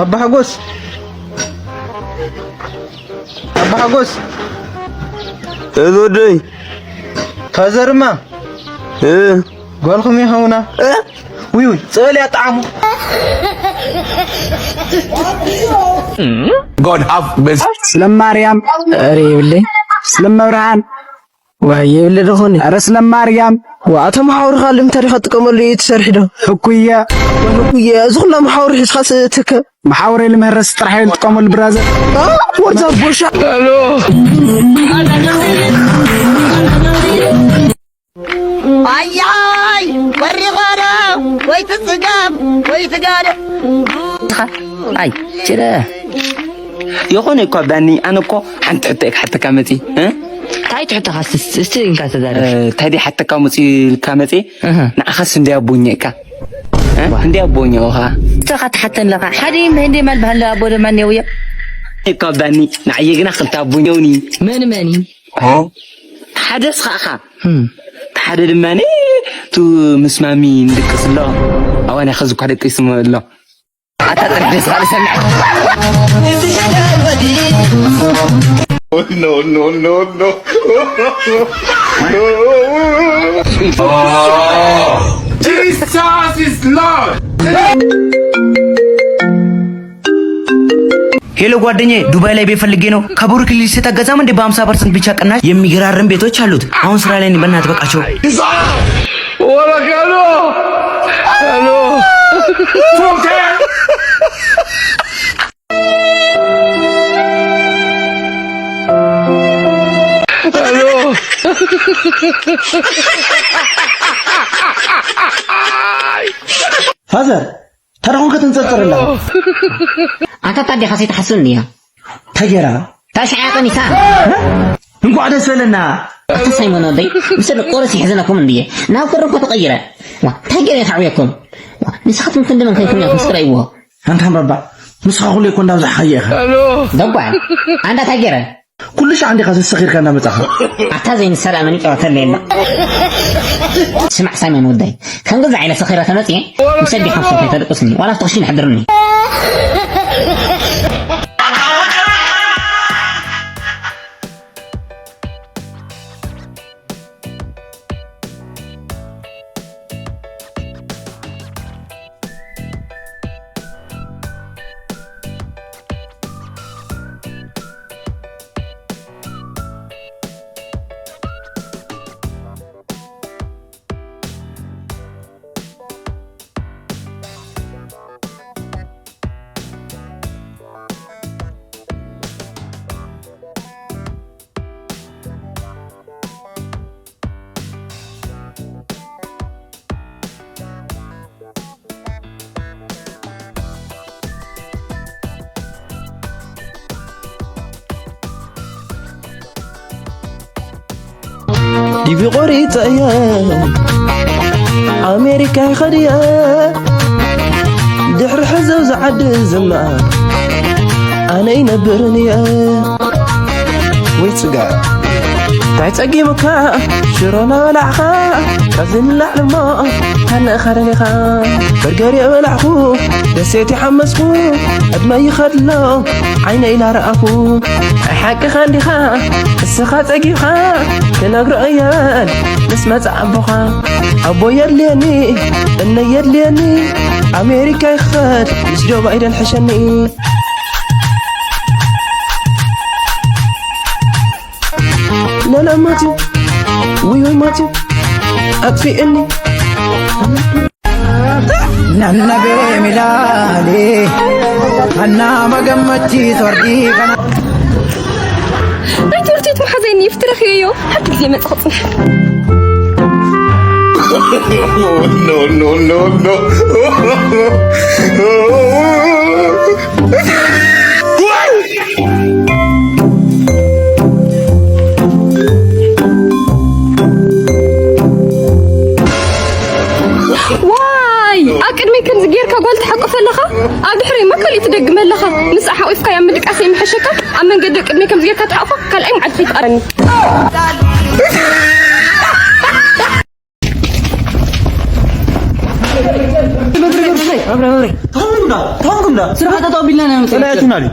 ኣባ ሓጎስ፣ ኣባ ሓጎስ። እዚ ወደይ። ፋዘርማ። እ። ጓልኩም ይኸውና። እ? ውይ፣ ውይ፣ ጸበል ያጣዕሙ። God have mercy. ስለ ማርያም። ኧረ ይብለይ። ስለ መብርሃን። ዋይ፣ ይብለ ደኾን። ኧረ ስለ ማርያም። ዋ፣ ኣታ መሓውርኻ ልምንታይ ዲኻ ትጥቀመሉ እዩ ትሰርሒ ዶ? ሕኩየ። ሕኩየ፣ እዚ ኩላ መሓውር ሒዝካ ስ-፣ ትከ-፣ መሓውር ልምህረስ ጥራሕ እየ ዝጥቀመሉ ብራዘር። አ፣ ወዛ ቦሻ። ኣያይ፣ ወሪቖ ዶ ወይ ትጽገም ወይ ትጋደም። ኣይ፣ ችለ። ይኹን እኮ ባኒ፣ ኣነ እኮ ሓንቲ ሕቶ እየ ክሓተካ መጺ፣ እ? እንታይ ትሕተኻ? እስቲ፣ እስቲ እንካ ተዛረብ። እ፣ እንታይ ድየ ሓተካ መጺ ኢልካ መጺ? እህ። ንዓኻስ እንድያ ኣቦኛ እካ? እ? ዋ። እንድያ ኣቦኛ እኻ? እተኻ ትሓተን ለኻ። ሓደ ይም ህንዲ ማል ባህል ኣቦ ደማ እኒአው እያ። እካ ባኒ፣ ንዓየ ግና ክልተ ኣቦኛውኒ። መን መን እዩ? ኦ? ሓደ ስኻ እኻ። እም። ሓደ ድማ ነ-፣ ቱ ምስ ማሚ ንድቅስ ኣሎ። ኣዋን ያኸ ዝኳ ደቂስ ኣሎ። ኣታ ጥራሕ ደስ ባለ ሰምዕ። No, no, no, no. Jesus is Lord. ሄሎ ጓደኛዬ፣ ዱባይ ላይ ቤት ፈልጌ ነው። ከቡሩክ ሪል ስቴት አገዛም እንዴ? በ ሃምሳ ፐርሰንት ብቻ ቅናሽ የሚገራርም ቤቶች አሉት። አሁን ስራ ላይ ነኝ፣ በእናትህ በቃቸው። ወረቀሎ! ሄሎ! ሄሎ! ፋዘር፣ ታዲያ ኹን ከተንጸርጽር ኣለኻ? ኣታ ታዲያ ኻሰይ ትሓስብ እንድያ? ተጌራ? ታሽዓ ቀኒሳ። እንኳዕ ደስ በለና። ኣታ ሳይሞን ወደይ፣ ምስ ደቂ ቆረስ ይሕዝነኩም እንድየ። ናብ ክሪ እኮ ተቐይረ። ዋ፣ እንታይ ገይረ ተዕብየኩም? ዋ፣ ንስኻትኩም ክንዲ መን ኮይንኩም ኢኹም ስክረይዎ? ኣንታ ምረባ፣ ንስኻ ኩሉ እኮ እንዳብዛሕኻዮ ኢኻ። ደጓ፣ ኣንዳ እንታይ ገይረ? ኩሉ ሻዕ እንዲኻ ዘሰኺርካ እንዳመጻኻ። ኣታ ዘይንሰላ መን ይጫወተለይ ኣሎ። ስማዕ ሳይሞን ወደይ፣ ከም ገዛ ዓይለ ሰኺረ ተመጽየ፣ ምስ ኣዴኻ ምስ ኣቦይ ተደቅስኒ፣ ዋላ ኣብቲ ክሽን ሕድርኒ። ዲቪ ቆሪጸ እየ ኣሜሪካ ይኸድ እየ ድሕሪ ሕዘብ ዝዓዲ ዝማ ኣነ ይነብርን እየ። ወይ ጽጋ እንታይ ጸጊሙካ ሽሮ ናበላዕኻ ካብዚ ንላዕሊ እሞ ታነእኻ ደሊኻ በርገር የበላዕኹ ደሴት ይሓመስኩ ዕድመ ይኸድሎ ዓይነ ኢላ ረኣኹ። ናይ ሓቅኻ እንዲኻ እስኻ ጸጊብኻ ክነግሮ እየን ምስ መጻ ኣቦኻ ኣቦ የድልየኒ እነ የድልየኒ ኣሜሪካ ይኽኸድ ምስ ጆ ባይደን ሕሸኒ። ለለ ማትዩ ውይ ውይ ማትዩ ኣጥፊእኒ። ናናቤ ሚላሌ ኣና መገመቺ ሶርዲ ከና ናይ ትምህርቲ ቤት መሓዘይኒ ይፍትረኽዮ ሓንቲ ግዜ መጽእ ክጽንሕ። No, no, no, no. ዋይ ኣብ ቅድመይ ከምዚ ጌርካ ጓል ትሓቁፍ ኣለኻ ኣብ ድሕረይ መከሊኡ ትደግም ኣለኻ ንሳ ሓቂፍካያ ምድቃስ ይምሕሸካ ኣብ መንገዲ ኣብ ቅድመይ ከምዚ ጌርካ ትሓቁፋ ካልኣይ መዓልቲ ከይትቐረኒ። ታንኩምዳ ታንኩምዳ ስራሕ ተጠቢልና ናይ መሰለኝ። ጸላያትና ዲ?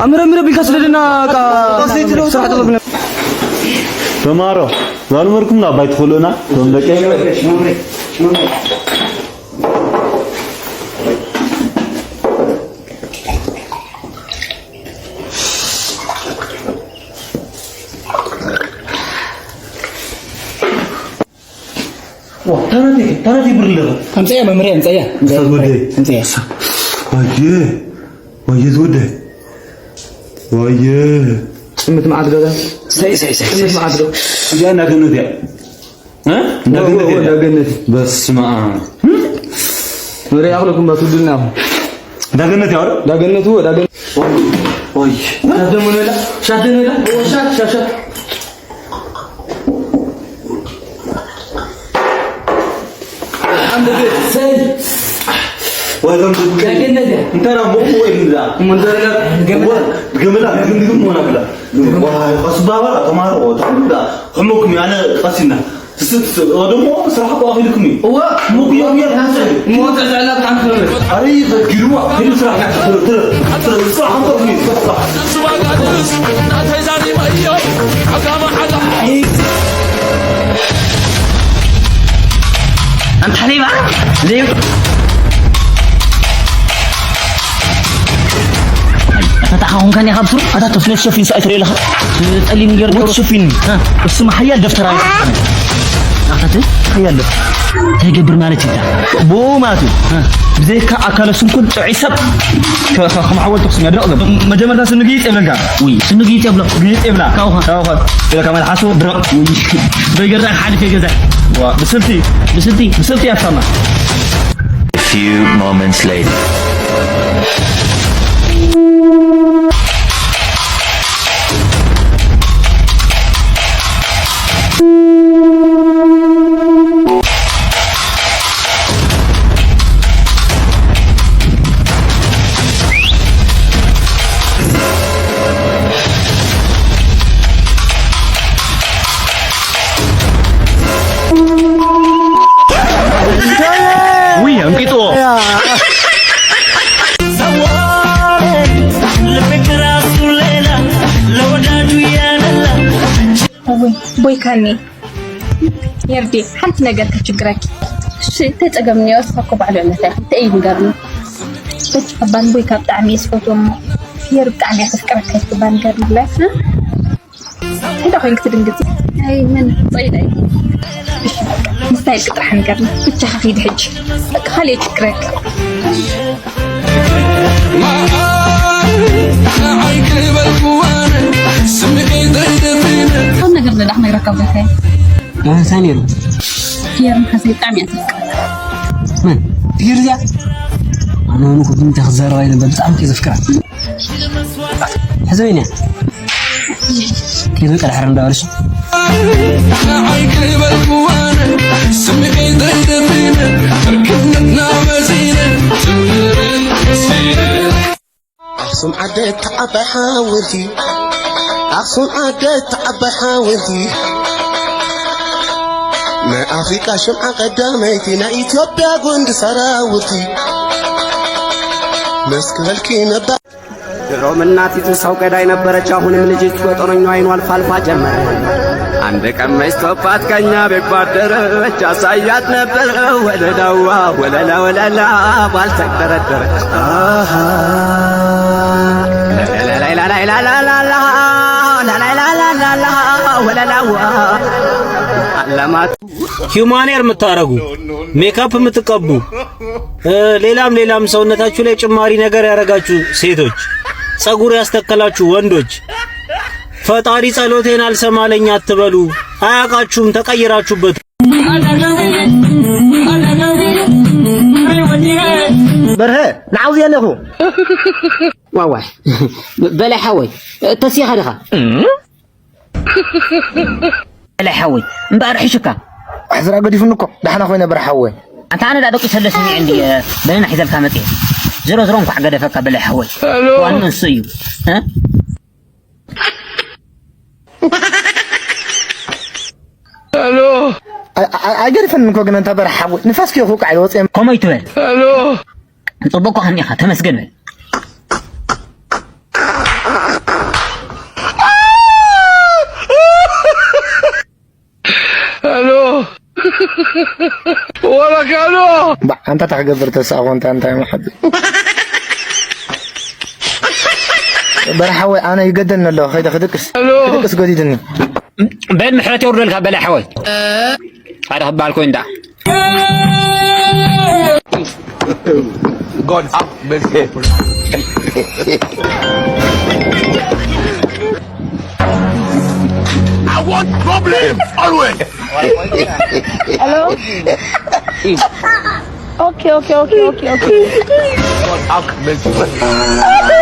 ኣምረ ምረ ቢልካ ስለደና ቃ ስራሕ ተጠቢልና። ተማሮ ዛልመርኩም ዳ ባይት ኹሉና ቶም ደቀ ተረቴ ተረቴ ብርለበ። ኣምፀያ መምሪያ ኣምፀያ። ኡስታዝ ወደ። ኣምፀያ። ወየ ወየ ዝወደ ወየ። ጽምት መዓት ገዛ። ሰይ ሰይ ሰይ። ጽምት መዓት ገዛ። እዚኣ እንዳገነት እያ። እ? እንዳገነት እያ። እንዳገነት። በስመ ኣብ። ወደ ያኽለኩም በትውድና። እንዳገነት እያ። እንዳገነቱ እንዳገነት። ወይ። ሻደሙ ነላ ሻደሙ ነላ ሻት ሻት ሻት። እንተና ሞቁ ወይ ምዳ ገመላ ግምግም ሆና ብላ። ዋይ ቀስ ባባ ተማሮ ተምዳ ሕሙኩም ያለ ቀሲና። ስስት ወደሞ ስራሕ እኮ ኣኺልኩም እዩ። እዋ፣ ሙጉ የው የው። ሞተ ዘዕላ ብጣዕሚ ትምህርት። ኣረ ይፈግድዋ። ሄዱ ስራሕ ናቸው። ትረ ትረ ትረ ስራሕ አንተ ምን ይፈታ። ኣንታ ሌባ፣ ሌባ። ኣታ ተዓኹንካኒ ካብ ስሩ፣ ኣታ ተፍኖት ሸፊን ሰኣይ ትርኢ ኣለኻ። ጸሊም ገይሩ ወት ሸፊን። እ። እሱማ ሓያል ደፍተራ እዩ። ኣታ ተ-፣ ሓያል ደፍተራ። እንታይ ይገብር ማለት እዩ? ብኡ ማለት እዩ። እ። ብዘይካ ኣካለ ስንኩል ጥዑይ ሰብ ከ-፣ ከ-፣ ከም ሓወልቲ ኣኽሱም የድርቕ ዘሎ። መጀመርታ ስንግይጽ የብለካ። ውይ፣ ስንግይጽ የብሎ። ግይጽ የብላ። ካብኡ ኸ? ካብኡ ኸ? ኢለካ መልሓሱ ድረቕ። ውይ፣ በይገዛ ሓሊፈ ገዛ። ዋ፣ ብስልቲ። ብስልቲ? ብስልቲ ያፍታና። A few moments later. ውይ፣ ኣንቂጥዎ። እውይ፣ ቦይካኒ። የርዲ፣ ሓንቲ ነገር ከችግረኪ። እሺ፣ እንታይ ጸገም እኒኦ? እስኻ እኮ ባዕሉ ዕለታ ኢኻ። እንታይ እዩ ንገርኒ? በቃ፣ ባን ቦይካ ብጣዕሚ እየ ዝፈትዎ እሞ፣ የር ብጣዕሚ እያ ተፍቅረካ ይትባል ንገርኒ ብላይ። እንታይ ኮይንክ ትድንግጺ? ኣይ፣ ምን? ጸይዳ እዩ። እሺ፣ በቃ፣ ምስታይ ጥራሕ ንገርኒ። ብቻኻ ኺድ ሕጂ። በቃ፣ ካልእ የችግረክ። ንዓይ ክበልኩ ኣነ ስምዒተይ ደፊነ። ካብ ነገር ዘዳኽ ነግረካ ብዘካየ። እንታይ ነይሩ? ፊየር ምሓሰይ ብጣዕሚ እያ ተፍቅረካ። መን? ፊየር እዚኣ? ኣነ እውን ኩሉ እንታይ ክዛረባ ይነበር ብጣዕሚ እየ ዘፍቅራ። ሕዚ ወይንያ ኬዱ ቀድሐር እንዳበልሽ። ኣኽሱም ዓደይ ተዓባይ ሓወልቲ፣ ኣኽሱም ዓደይ ተዓባይ ሓወልቲ፣ ናይ ኣፍሪቃ ሽምዓ ቀዳመይቲ፣ ናይ ኢትዮጵያ ጉንዲ ሰራውርቲ፣ መስክበልኪ ነባ ድሮም እናቲቱ ሰው ገዳይ ነበረች፣ አሁንም ልጅቱ በጦረኛው አይኑ አልፋ አልፋ ጀመረ። አንድ ቀን መሽቶባት ከኛ ቤት ባደረች፣ አሳያት ነበር ወለላዋ፣ ወለላ ወለላ ባልተደረደረች። አሃ። ላላላላላላላላ፣ ላላላላላላ፣ ወለላዋ አለማት። ሂውማን ሄር የምታረጉ፣ ሜካፕ የምትቀቡ፣ እ፣ ሌላም ሌላም ሰውነታችሁ ላይ ጭማሪ ነገር ያረጋችሁ ሴቶች፣ ጸጉር ያስተከላችሁ ወንዶች፣ ፈጣሪ ጸሎቴን አልሰማለኝ አትበሉ። አያውቃችሁም፣ ተቀይራችሁበት። በርሀ፣ ንዓው ዝየለኹ። ዋዋይ፣ በላይ ሓወይ፣ ተሲኻ ዲኻ? በላይ ሓወይ፣ እምበኣር ሕሽካ። ኣሕዝራ ገዲፉኒ እኮ፣ ዳሕና ኮይነ በርሓ ሓወይ። ኣንታ ኣነ ዳ ደቂሰ ስሚዐ እንድየ፣ በለና ሒዘልካ መጽየ። ዝሮ ዝሮ እንኳዕ ገደፈካ በላይ ሓወይ። ሄሎ። ዋና እሱ እዩ። እ? ሄሎ። ኣይ-፣ ኣይ-፣ ኣይገድፈንን እኮ ግን ኣንታ በርሓ ሓወይ። ንፋስ ከይኹ ቃዕ ወጽየ። ከመይ ትበል? ሄሎ። ጽቡቕ ኮን ኢኻ፣ ተመስገን በል። ኣሎ። ወረካ ኣሎ። ባዕ፣ ኣንታ እንታይ ክገብር ተስኣ ኮንታ፣ እንታይ መሓቢ። በርሓ ወይ ኣነ ይገደኒ ኣሎ፣ ከይደ ክድቅስ። ኣሎ። ክድቅስ ገዲድኒ። በል ምሕረት የውርደልካ በላይ ሓወይ። ሓደ ክበሃል ኮይኑ ደኣ። God have mercy upon us. I want problem always. Hello? Okay, okay, okay, okay, okay. God have mercy.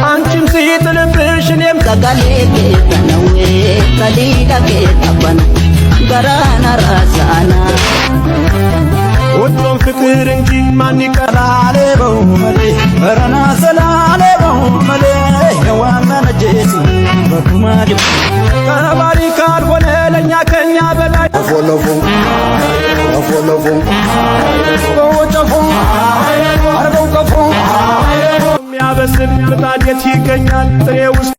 አንቺም ሲጥልብሽ እኔም ተጋሌ ጌታነዌ ከሊዳ ጌታባን በራና ራዛና ወዶም ፍቅር እንጂ ማን ይቀላሌበው መሌ በረና ዘላሌበው መሌ የዋና ነጀስ በኩማጅ ቀባሪ ካልሆነ ለእኛ ከኛ በላይ ለፎ ለፎ ለፎ ለፎ ቀፎ ቀፎ አርገው ቀፎ የሚያበስል ምጣድ የት ይገኛል ጥሬ ውስጥ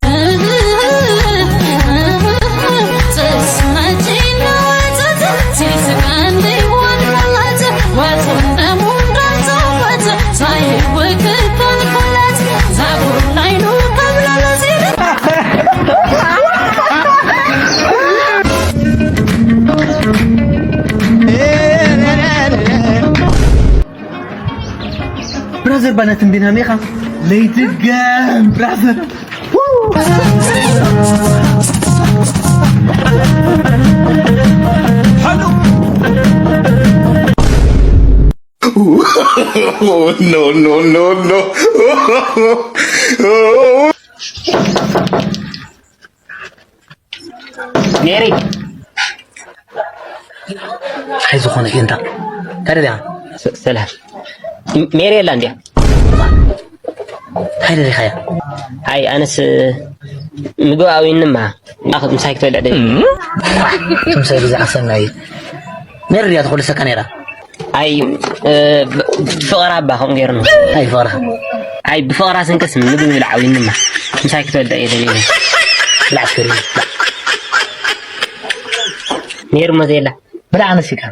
ብራዘር ባና ትንቢና ሜኻ ለይትገም ብራዘር no, no, no, no. ሜሪ። ኣይ ዝኾነ ጌንታ። እንታይ ደኣ? ሰ-፣ ሰላም። ሜሪ የላ እንድያ? እንታይ ደሊኻያ? ኣይ፣ ኣነስ ምግቢ ኣውይንማ። ኣኽ-፣ ምሳይ ክትበልዕ ደሊ። ምሳይ ብዛዕባ ሰናይ። ሜሪ ድያ ትኹልሰካ ነይራ? ኣይ፣ እ፣ ብ-፣ ብፍቕራ እባ ከምኡ ገይሩኒ። ኣይ፣ ፍቕራ። ኣይ፣ ብፍቕራ ስንክስ ምግቢ ምብላዕ ኣውይንማ። ምሳይ ክትበልዕ እየ ደልየ። ብላዕ እስከ፣ ብላዕ። ሜሪ እሞ ዘየላ። ብላዕ ኣነስ ኢልካ።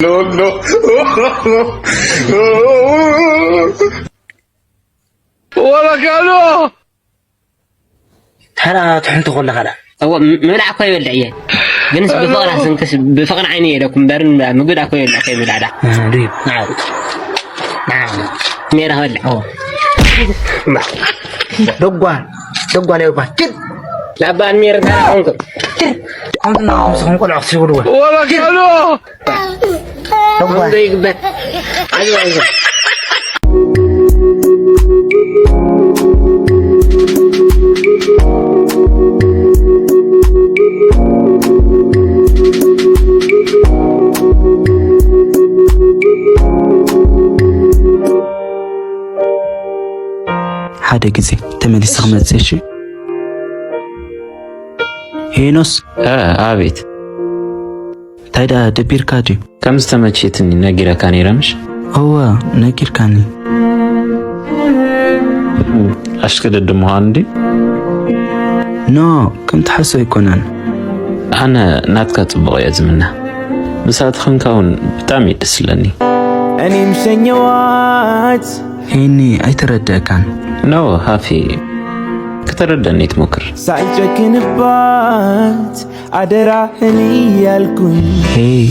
No, no. ወረካሎ። ሓራ ትሕንቶ ከለኻ ደኣ። እዎ፣ ም-፣ ምብላዕ እኮ ይበልዕ እየ። ግንስ ብፍቕራ ስንክስ ብፍቕሪ ዓይኒ እየ ኢለኩም እምበር፣ ምግቢ ደኣ እኮ ይበልዕ እኮ ይበልዕ ደኣ። እ፣ ድዩ? ንዓ። ንዓ። ሜራ ክበልዕ። እዎ። እምባ። ደጓ፣ ደጓ ናይ ባባ። ኪድ። ላባ ሜራ እንታይ ደኣ ኾንኩም? ኪድ። ከምዚ እናበልኩም ስኹም ቆልዑ ክትስብሉ። ወረካሎ። እዋይ። ከምዚ ይግበር። ኣይዞ፣ ኣይዞ። ሓደ ግዜ ተመሊሰ ክመጽእ፣ እሺ? ሄኖስ። እ፣ ኣቤት። እንታይ ደኣ ደቢርካ ድዩ? ከም ዝተመቸትኒ ነጊረካ ነይረ ምሽ? እወ፣ ነጊርካኒ። ኣሽክድድ ምዃኑ ድዩ? ኖ፣ ከም ትሓስቦ ኣይኮነን። ኣነ ናትካ ጽቡቕ እየ ዝምነ። ምሳትኽንካ እውን ብጣዕሚ እዩ ደስ ዝብለኒ። እኔም ሸኘዋት። ሄኒ፣ ኣይተረድእካን። ኖ፣ ሃፊ፣ ከተረደኒ ትሞክር። ሳልጨክንባት ኣደራህን እያልኩኝ። ሄይ፣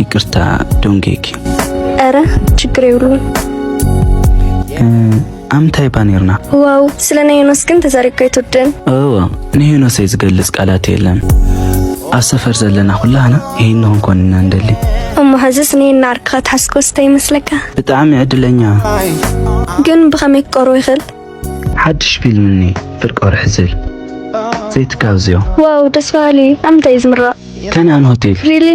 ይቅርታ፣ ዶንጌኪ። ኧረ ችግር የብሉም። እ፣ ኣምታይ ባኔርና? ዋው፣ ስለ ናይ ዮናስ ግን ተዛሪብካ ኣይትወድእን። እወ፣ ንሄኖስ ዝገልጽ ቃላት የለን። ኣብ ሰፈር ዘለና ኩላህና ይህን ንኽንኮን ኢና እንደሊ። እሞ ሐዝስ ንሄና ዓርክኻ ትሓስኮስ እንታይ ይመስለካ? ብጣዕሚ ዕድለኛ። ግን ብኸመይ ክቀርቦ ይኽእል? ሓድሽ ፊልም እኒ ፍርቂ ወርሒ ዝብል ዘይትጋብዝዮ። ዋው፣ ደስ በሃሊ እዩ። ኣብ ምንታይ እዩ ዝምረቕ? ከነኣን ሆቴል። ሪሊ?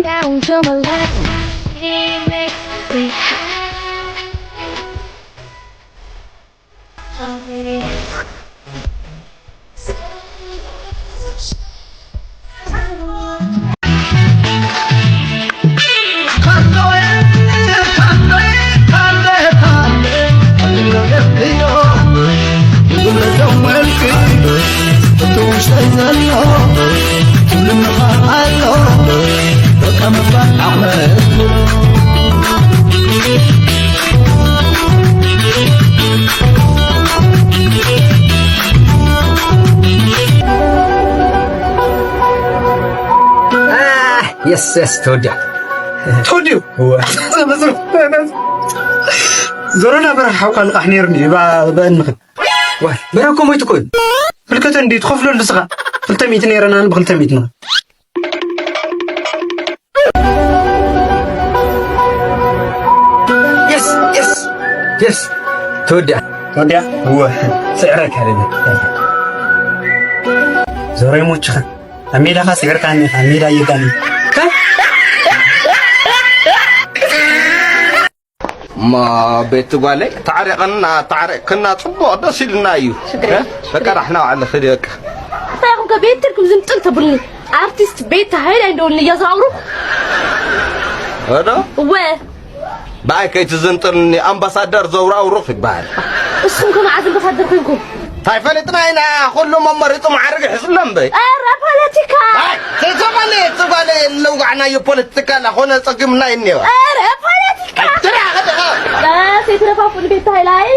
የስ የስ ተወዲያ ተወዲዩ ዞሮና በረኻ ሓውካ ልቓሕ ነይሩኒ በእንኽን በረኮ ሞይቱ ኮይኑ ፍልከተ እንዲ ትኸፍለሉ ስኻ ክልተ ሚእቲ ነይረናን ብክልተ ሚእቲ ንኸ የስ የስ የስ ተወዲያ ተወዲያ እወ ስዕረካ ደለ ዞሮ ይሞችኻ ኣብ ሜዳኻ ስዕርካኒ ኣብ ሜዳ ይጋኒ እሞ ቤቲ ጓለይ ታዕሪቕና ታዕሪቕክና ፅቡቕ ደስ ኢልና እዩ በቃ ዳሕና ባዕሊ ክዲ በቃ እንታይ ኢኹም ከ ቤት ትርኩም ዝምጥል ተብሉኒ ኣርቲስት ቤት ተሃይል ኣይንደውልን እያ ዝራውሩ ወዶ እወ ብኣይ ከይትዝንጥልኒ ኣምባሳደር ዘውራውሩኽ ይበሃል እስኹም ከመ ዓዝ ኣምባሳደር ኮንኩም እንታይ ፈሊጥና ኢና ኩሉ መመሪጡ መዓርግ ይሕዝሎም በይ ኧረ ፖለቲካ ተዘመነ ትጓለ ለውጋዕናዮ ፖለቲካ ላኾነ ጸግምና ይኔዋ ኧረ ፖለቲካ ትራኸ ድኻ ሴትረፋፉን ቤት ሃይላይ